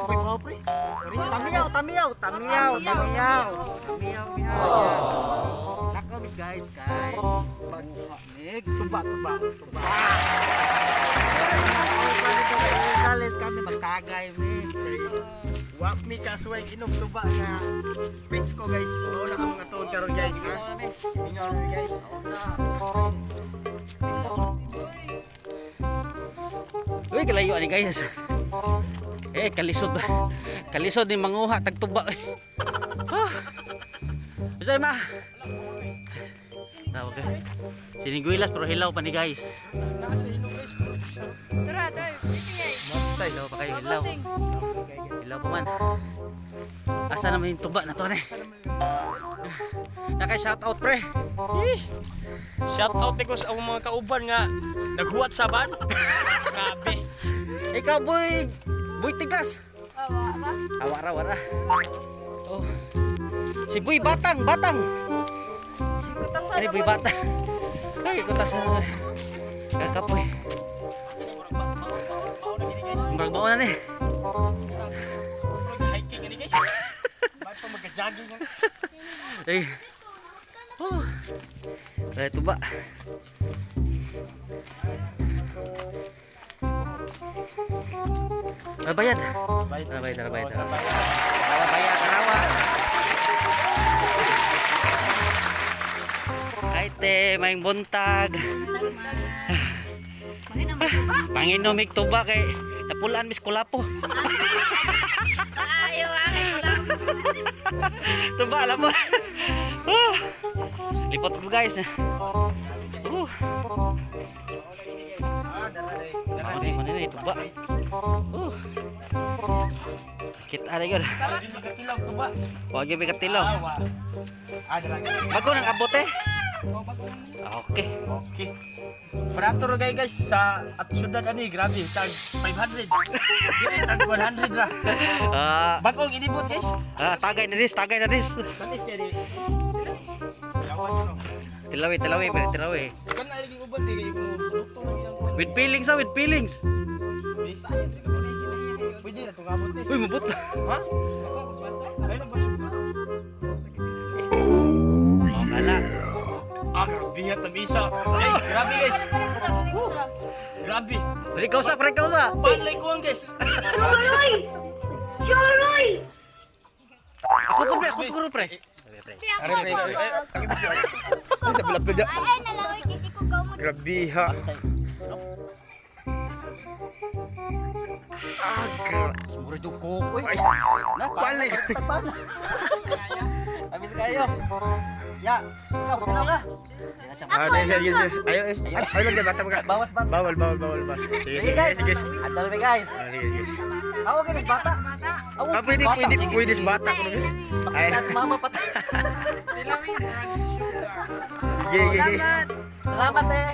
May pre. Tamiyaw, tamiyaw, tamiyaw, tamiyaw. Tamiyaw, miyaw. Nakami guys kay Mig Tuba, tuba, tuba. Gonzales kami magtagay mi. Wa mi kasuway inom tuba nga presko, guys. Mao na ang mga tuod karon, guys, ha. Mingaw na, guys. Uy, kalayo ani, guys. Eh, kalisod. Kalisod ni manguha tagtuba. Ah. Usay ma. Tawag ka. Siniguilas pero hilaw pa ni, guys. Nasa ilong, guys. Tara, tara. Tingay. Hilaw pa kayo, hilaw. Mabuting. Hilaw pa man. Asa naman yung tuba na to ni? Naka shout out, pre. Shout out ni ko sa akong mga kauban nga naghuwat sa ban. Grabe. Ikaw, boy, boy tigas. Awa ra. Awara wara. Oh. Si Boy Batang, Batang. Kutasan Ay, Boy Batang. Ay, kutasan. Kakapoy. Murag baon na ni. Hiking ani, guys. Ba't pa magka-jogging ha? Ay. Oh. Tara tuba. Ah, bayad. Tara bayad, tara bayad, tara. Tara bayad, tarawa. Ay te, may buntag. Manginom mo ba? Panginomig tuba kay napulaan mis kulapo. Ayaw akin ko lang. Tuba alam mo. Ah. Lipot ko, guys. Oh. Ako ni man ni tuba. Oh. Kita na yun. Hindi magkatilaw tuba. Wag yung may katilaw. Awa. Ah, dara. Bago nang abot eh. Okay. Okay. Barato ra guys sa at syudad ani, grabe tag 500. Dili tag 100 ra. Ah, Bagong inibot, guys. ah, tagay na dis, tagay na dis. Tanis kay di. Yawan no. Tilawi, tilawi, pero tilawi. Kan lagi uban di kay kung bukto lang ilang. With feelings ah, with feelings. Pwede na tungabot eh. Uy, mabot. Ha? Ay na ba? Oh, kala. Ah, grabe ha tamisa. Guys, grabe, guys. Parang ko sa, parang ko sa. Grabe. Pre kausa, pre kausa. Panlay ko ang guys. Ako po pre, ako po pre. Ako, ako, ako. Ako, ako. Ay, nalaoy kasi ko mo. Grabe ha. Sumuri yung kuko eh. Na, Panlay. Sabi sa kayo. Ya, ikaw, tanaw ka. Ah, dahil sige, sige. Ayo, ayo lang bata ka. Bawas bata. Bawal, bawal, bawal, bawal. Sige, Sige guys. sige, sige. Ato na guys. Ah, sige, sige. Ako kini bata. Ako Ah, pwede, pwede, pwede sa bata ko. Ay, Pakita sa mama pata. sige, sige, sige. Salamat eh.